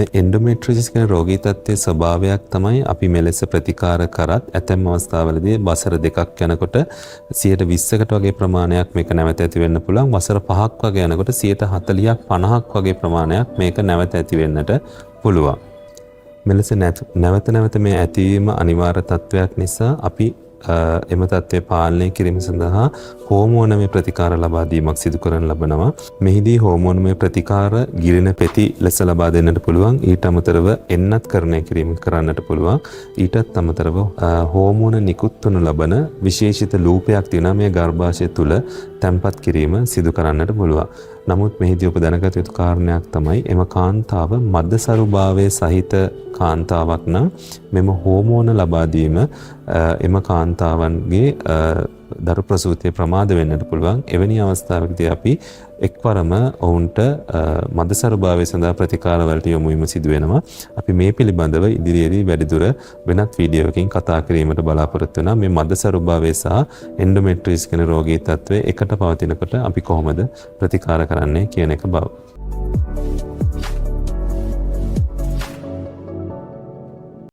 මේ එන්ඩෝමෙට්‍රියෝසිස් කියන රෝගී තත්ත්වයේ ස්වභාවයක් තමයි අපි මෙලෙස ප්‍රතිකාර කරත් ඇතැම් අවස්ථාවලදී වසර 2ක් යනකොට 20%කට වගේ ප්‍රමාණයක් මේක නැවත ඇති වෙන්න පුළුවන්. වසර 5ක් වගේ යනකොට 40ක් 50ක් වගේ ප්‍රමාණයක් මේක නැවත ඇති වෙන්නට පුළුවන්. මෙලෙස නැවත නැවත මේ ඇතිවීම අනිවාර්ය තත්ත්වයක් නිසා අපි එම තත්ත්වය පාලනය කිරීම සඳහා හෝමෝනමය ප්‍රතිකාර ලබා දීමක් සිදු කරන ලබනවා. මෙහිදී හෝමෝනමය ප්‍රතිකාර ගිලින පෙති ලෙස ලබා දෙන්නට පුළුවන්. ඊට අමතරව එන්නත් කරණය කිරීම කරන්නට පුළුවන්. ඊටත් අමතරව හෝමෝන නිකුත් වනු ලබන විශේෂිත ලූපයක් තියෙනවා, මේ ගර්භාෂය තුල තැන්පත් කිරීම සිදු කරන්නට පුළුවන්. නමුත් මෙහිදී ඔබ දැනගත යුතු කාරණයක් තමයි එම කාන්තාව මදසරුභාවය සහිත කාන්තාවක් නම් මෙම හෝමෝන ලබා දීම එම කාන්තාවන්ගේ දරු ප්‍රසූතිය ප්‍රමාද වෙන්නට පුළුවන්. එවැනි අවස්ථාවකදී අපි එක්වරම ඔවුන්ට මදසරුභාවය සඳහා ප්‍රතිකාර වලට යොමු වීම සිදු වෙනවා. අපි මේ පිළිබඳව ඉදිරියේදී වැඩිදුර වෙනත් වීඩියෝවකින් කතා කිරීමට බලාපොරොත්තු වෙනවා. මේ මදසරුභාවය සහ එන්ඩෝමෙට්‍රියෝසිස් කියන රෝගී තත්ත්වය එකට පවතිනකොට අපි කොහොමද ප්‍රතිකාර කරන්නේ කියන එක බව.